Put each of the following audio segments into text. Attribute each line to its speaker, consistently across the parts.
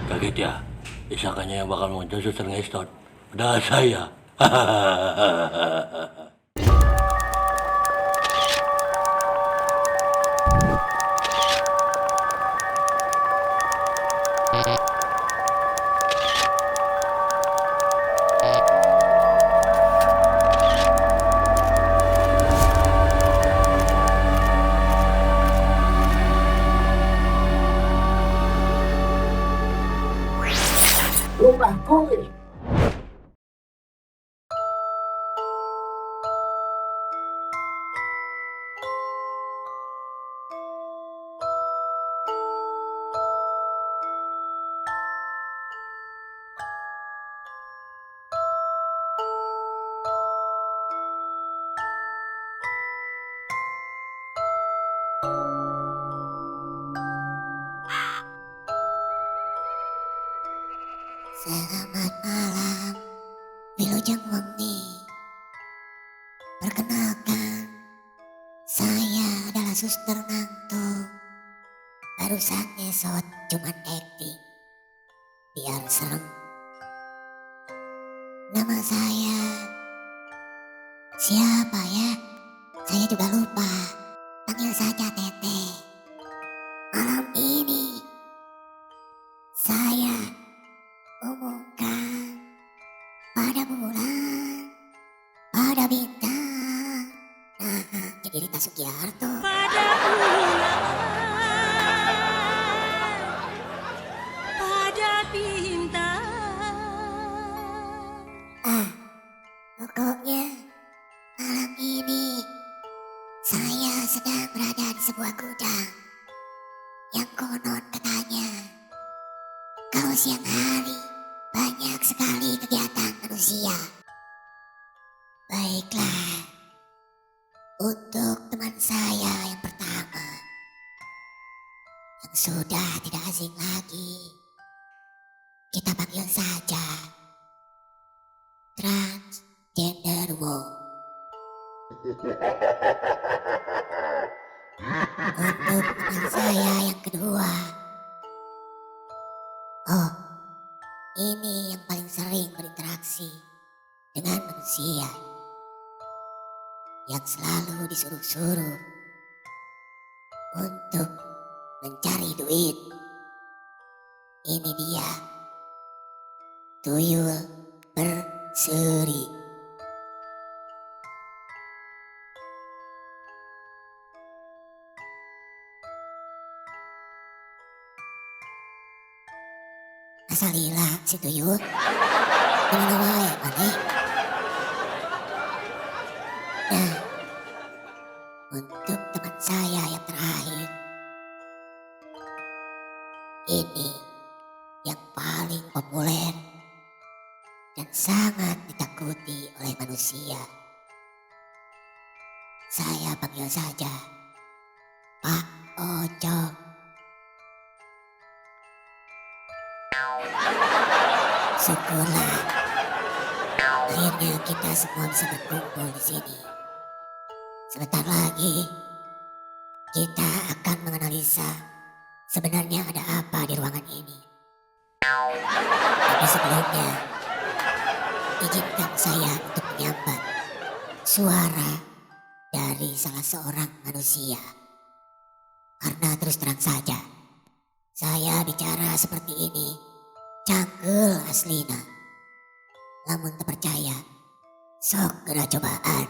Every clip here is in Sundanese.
Speaker 1: Kaget ya? Disangkanya yang bakal muncul Suster Ngestot. Padahal saya.
Speaker 2: Rumah kuis.
Speaker 3: Selamat malam, Wilujeng Wengi. Perkenalkan, saya adalah Suster Ngantung. Barusan ngesot cuman acting, biar serem. Nama saya siapa ya? Saya juga lupa. Panggil saja Teteh. Malam ini saya umumkan pada bulan, pada bintang. Nah, jadi Rita Sugiarto.
Speaker 4: Pada bulan, pada bintang.
Speaker 3: Ah, pokoknya malam ini saya sedang berada di sebuah gudang yang konon katanya kalau siang hari banyak sekali kegiatan manusia. Baiklah, untuk teman saya yang pertama, yang sudah tidak asing lagi, kita panggil saja Transgender Wo. Untuk teman saya yang kedua, oh, ini yang paling sering berinteraksi dengan manusia, yang selalu disuruh-suruh untuk mencari duit. Ini dia, Tuyul Berseri. Asal lila si Tuyul, dimana wae maneh? Nah, untuk teman saya yang terakhir, ini yang paling populer dan sangat ditakuti oleh manusia. Saya panggil saja Pak Ocong. Syukurlah, akhirnya kita semua bisa berkumpul di sini. Sebentar lagi, kita akan menganalisa sebenarnya ada apa di ruangan ini. Tapi sebelumnya, Izinkan saya untuk menyambat suara dari salah seorang manusia. Karena terus terang saja, saya bicara seperti ini, cangkeul aslina. Lamun teu percaya, sok geura cobaan.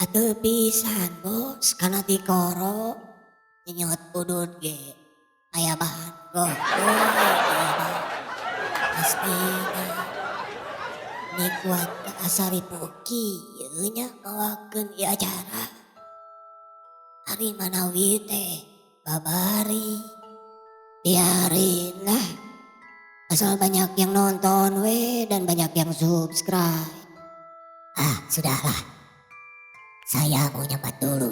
Speaker 3: Atuh pisan, Bos, kana tikoro nyenyot udud ge aya bahan goh ieu mah. Aslina nikuat asa ripuh kieu nya mawakeun ieu acara. Ari manawi teh babari. Biarin lah. Asal banyak yang nonton we dan banyak yang subscribe. Ah, sudahlah. Saya mau nyambat dulu.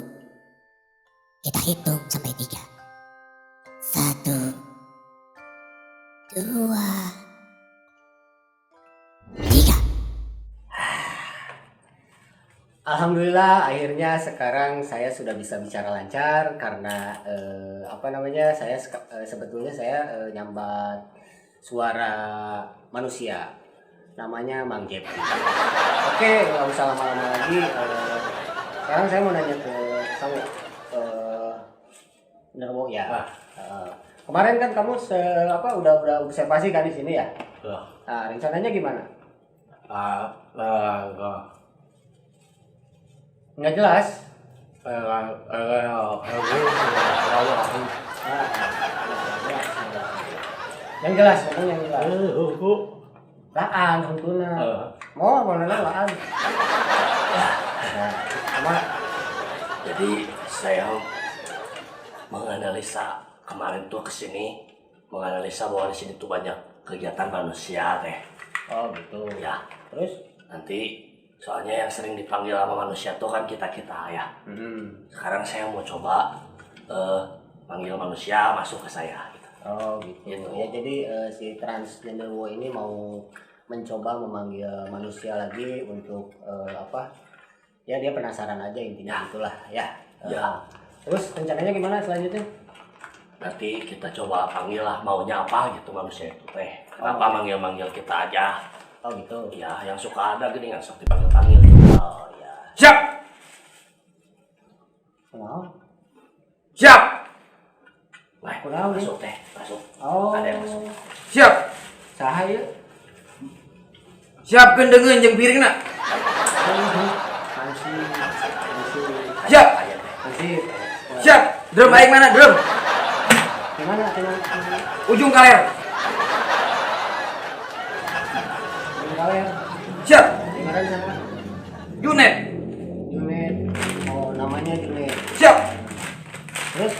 Speaker 3: Kita hitung sampai 3. 1, 2, 3.
Speaker 5: Alhamdulillah, akhirnya sekarang saya sudah bisa bicara lancar karena apa namanya, saya sebetulnya saya nyambat suara manusia, namanya Mang Jepri. Oke, nggak usah lama-lama lagi. Sekarang saya mau nanya ke kamu, Nerwo ya.
Speaker 1: Ah.
Speaker 5: Kemarin kan kamu apa udah observasi kan di sini ya?
Speaker 1: Ya.
Speaker 5: Nah, rencananya gimana?
Speaker 1: Ah, ah, ah.
Speaker 5: Nggak jelas.
Speaker 1: Ah,
Speaker 5: Yang jelas, ngomong yang jelas. Laan, huntuna. Mau apa nana laan? Nah, sama.
Speaker 1: Jadi saya menganalisa kemarin tuh kesini, menganalisa bahwa di sini tuh banyak kegiatan manusia teh.
Speaker 5: Oh gitu.
Speaker 1: Ya.
Speaker 5: Terus?
Speaker 1: Nanti soalnya yang sering dipanggil sama manusia tuh kan kita-kita ya. Sekarang saya mau coba panggil manusia masuk ke saya. Gitu.
Speaker 5: Oh gitu.
Speaker 1: Gitu.
Speaker 5: Ya jadi si transgender wo ini mau mencoba memanggil manusia lagi untuk apa? Ya dia penasaran aja intinya
Speaker 1: Ya.
Speaker 5: gitulah ya.
Speaker 1: Ya.
Speaker 5: Terus rencananya gimana selanjutnya?
Speaker 1: Nanti kita coba panggil lah maunya apa gitu manusia itu teh. Kenapa manggil-manggil kita aja?
Speaker 5: Oh gitu.
Speaker 1: Ya, yang suka ada gini nggak sok dipanggil-panggil.
Speaker 5: Oh ya.
Speaker 6: Siap.
Speaker 5: Kenapa?
Speaker 6: Siap.
Speaker 1: Nah,
Speaker 5: Kenapa nih?
Speaker 1: masuk teh, masuk.
Speaker 5: Oh.
Speaker 1: Ada yang masuk.
Speaker 6: Siap.
Speaker 5: Saha ya?
Speaker 6: Siap gendengeun jeung piringna.
Speaker 5: Hansi, Hansi,
Speaker 6: Siap.
Speaker 1: Aya teh.
Speaker 5: Hansi.
Speaker 6: Siap. Drum aing mana drum?
Speaker 5: Gimana? Gimana? Gimana?
Speaker 6: Ujung kaler.
Speaker 5: Ujung kaler.
Speaker 6: Siap.
Speaker 5: Gimana siapa?
Speaker 6: Junet.
Speaker 5: Junet. Oh, namanya Junet.
Speaker 6: Siap.
Speaker 5: Terus,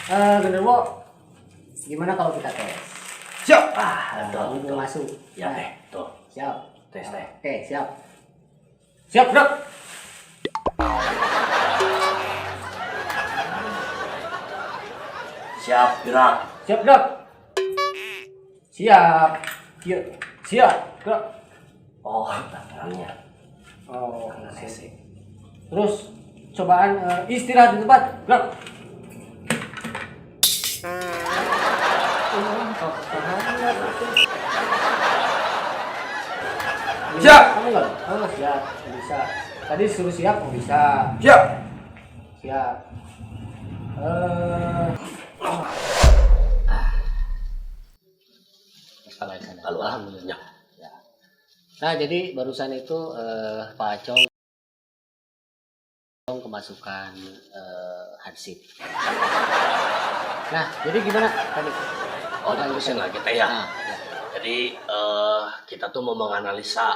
Speaker 5: Genderuwo, gimana kalau kita tes?
Speaker 6: Siap.
Speaker 1: Ah, betul,
Speaker 5: Mumpung
Speaker 1: betul.
Speaker 5: masuk.
Speaker 1: Ya
Speaker 5: Nah,
Speaker 1: teh, tuh.
Speaker 5: Siap.
Speaker 1: Tes teh.
Speaker 5: Oke, siap.
Speaker 6: Siap, gerak.
Speaker 1: Siap, gerak.
Speaker 5: Siap, gerak. Siap. Siap. Siap, gerak.
Speaker 1: Oh, tangannya.
Speaker 5: Oh,
Speaker 1: Tangan hese.
Speaker 5: terus cobaan istirahat di tempat, gerak.
Speaker 6: Siap.
Speaker 5: Kamu nggak? Oh, siap. Bisa. Tadi suruh siap, oh bisa.
Speaker 6: Siap.
Speaker 5: Siap.
Speaker 1: Lalu alhamdulillah.
Speaker 5: Ya. Nah, jadi barusan itu Pak Acong kemasukan hansip. Nah, jadi gimana tadi?
Speaker 1: Oh, diterusin lagi teh ya.
Speaker 5: Nah, ya.
Speaker 1: Jadi kita tuh mau menganalisa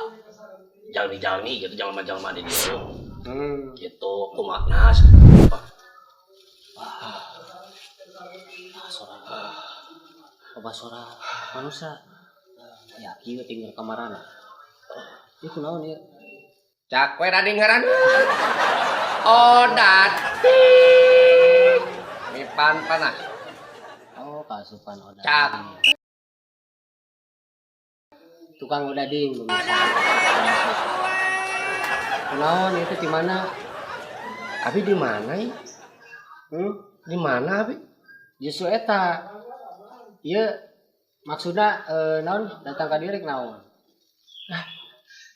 Speaker 1: jalmi-jalmi gitu, jalma-jalma di dieu. Gitu, kumaha
Speaker 5: Ah, suara. Coba suara manusia. Ya, kieu tinggal kamarana. Ieu kunaon ieu?
Speaker 6: Cak we radingeran. Odat. Mipan panas.
Speaker 5: Oh, kasupan odading.
Speaker 6: Cak.
Speaker 5: Tukang odading pemirsa. Kunaon itu di mana?
Speaker 6: Abi di mana?
Speaker 5: Hmm?
Speaker 6: Di mana abi?
Speaker 5: Justru eta. Ieu maksudna naon datang ka dieu rek naon?
Speaker 6: Nah,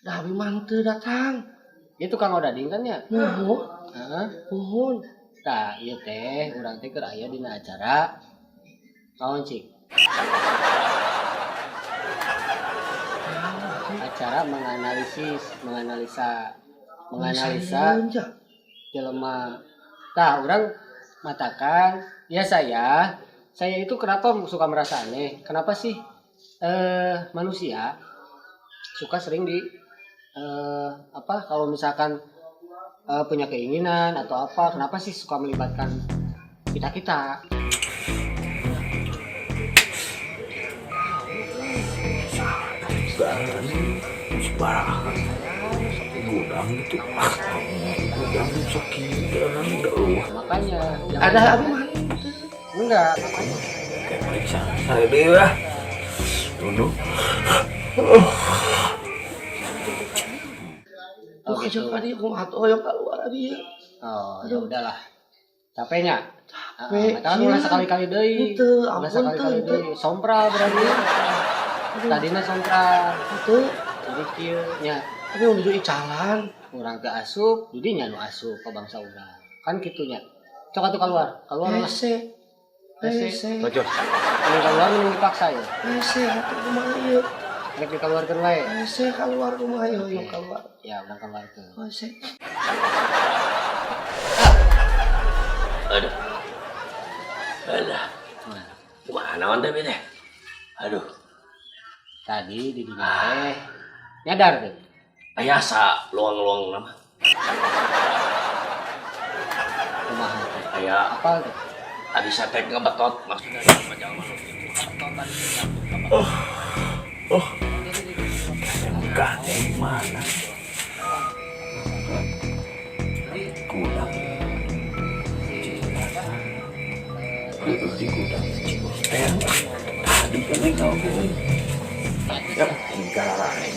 Speaker 6: Da abi mah teu datang.
Speaker 5: Itu Kang Odading kan ya?
Speaker 6: Nuhun.
Speaker 5: Heeh.
Speaker 6: Nuhun.
Speaker 5: Tah, ieu teh urang teh keur aya dina acara naon cik? Acara menganalisis, menganalisa, menganalisa jelema. Tah, urang matakan, ya saya itu kenapa suka merasa aneh? Kenapa sih manusia suka sering di apa kalau misalkan punya keinginan atau apa, kenapa sih suka melibatkan kita-kita?
Speaker 7: Gudang gitu. Gudang sakit udah
Speaker 5: Makanya
Speaker 6: ada abi mah
Speaker 5: enggak, makanya.
Speaker 7: Kayak periksa saya deh ya. Dulu.
Speaker 5: Oh, gitu.
Speaker 6: Tadi aku atuh yang keluar abi.
Speaker 5: Oh, ya udahlah. Capeknya?
Speaker 6: Capek.
Speaker 5: Kan ulah sekali-kali deui.
Speaker 6: Henteu,
Speaker 5: ulah
Speaker 6: ampun
Speaker 5: sekali-kali
Speaker 6: teu.
Speaker 5: deui. Sompral berarti. Tadina sompral.
Speaker 6: Henteu.
Speaker 5: Jadi kieu nya.
Speaker 6: Tapi menuju icalan.
Speaker 5: Urang teu asup, jadi nya nu asup ke bangsa urang. Kan kitu nya. Cok atuh keluar. Keluar lah.
Speaker 6: Hese. Hese.
Speaker 5: Mending keluar mending dipaksa ya.
Speaker 6: Hese atuh kumaha ieu?
Speaker 5: Rek dikeluarkeun wae.
Speaker 6: Hese keluar kumaha ieu yuk keluar.
Speaker 5: Ya, urang keluarkeun.
Speaker 6: Hese.
Speaker 1: Aduh. Aduh. Kumaha naon teh teh? Aduh.
Speaker 5: Tadi di dinya teh nyadar teh.
Speaker 1: Aya sa luang-luang nama.
Speaker 5: Kumaha teh?
Speaker 1: Aya
Speaker 5: apa teh?
Speaker 1: Tadi saya teh ngebetot maksudnya jalma-jalma nu kitu.
Speaker 7: Oh. Oh. Enggak teh mana? Gudang. Di gudang teh. Tadi kan kau gue. Ya, enggak lain.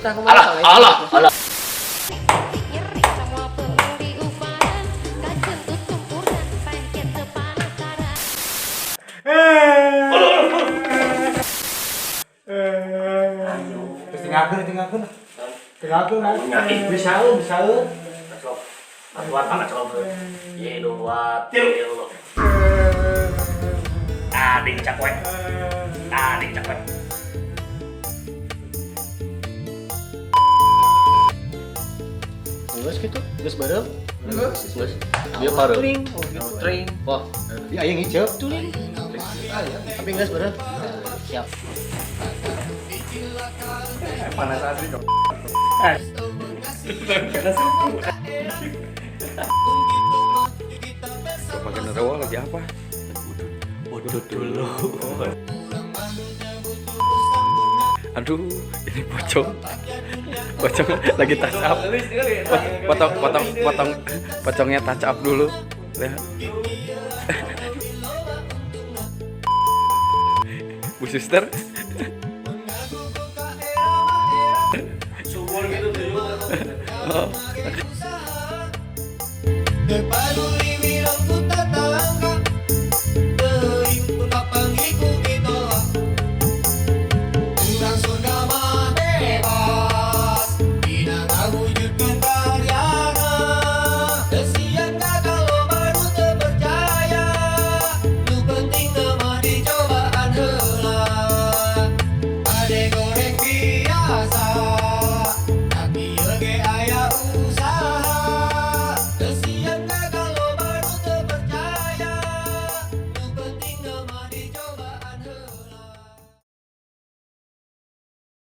Speaker 1: Alah, alah, alah.
Speaker 8: Tinggalkan. Bisa.
Speaker 1: Atuan mana coba? Ye dua, tilu. Ading cakwe. Ading cakwe.
Speaker 5: Geus kitu, geus bareng.
Speaker 6: Geus. Dia bareng.
Speaker 5: Tring. Wah, ya aya ngiceup tuh. Tapi geus bareng. Siap.
Speaker 8: Panas asli kok.
Speaker 7: Bapak Genderuwo lagi apa?
Speaker 1: Udut dulu.
Speaker 7: Aduh, ini pocong. Pocong lagi touch up. Potong pocongnya touch up dulu. Lihat. Bu Suster.
Speaker 1: Subur gitu tuh.
Speaker 7: Oh.